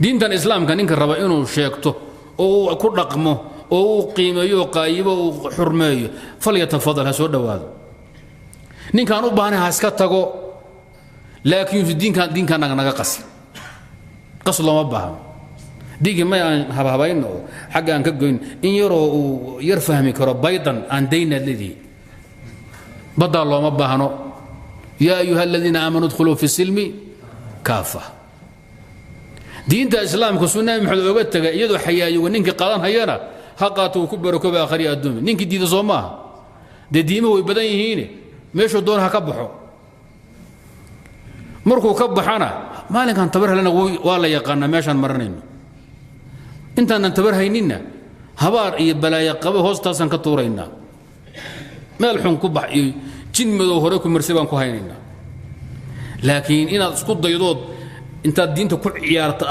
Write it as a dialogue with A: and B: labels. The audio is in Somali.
A: Diintan Islaamka ninka raba inuu sheegto oo uu ku dhaqmo oo uu qiimeeyo oo qaayibo, uu xurmeeyo, falyatafadal, ha soo dhowaado. Ninkaan u baahnay ha iska tago, laakiin diinkan naga qasin. Qas looma baahno. Diinkii may aan habhabayno oo xagga aan ka goyn, in yaroo uu yar fahmi karo baydan aan daynaad leedihi. Baddaa looma baahno. Yaa ayuha aladiina aamanuu idkhuluu fi silmi kaafa. Diinta Islaamka suu Nabi Maxamed oga tegay iyadoo xayaayoga, ninkii qaadan hayana ha qaato, uu ku barakooba akhriya adduunya. Ninkii diida, soo maaha? Dee diimuhu way badan yihiine, meeshuu doona ha ka baxo. Markuu ka baxana, maalinkan tabar helana waa la yaqaanaa meeshaan maranayno. Intaanan tabar hayninna, habaar iyo balaayo qabo hoostaasaan ka tuuraynaa. Meel xun ku bax iyo jin madow hore ku marsay baan ku haynaynaa. Laakiin inaad isku daydood intaad diinta ku ciyaarta aad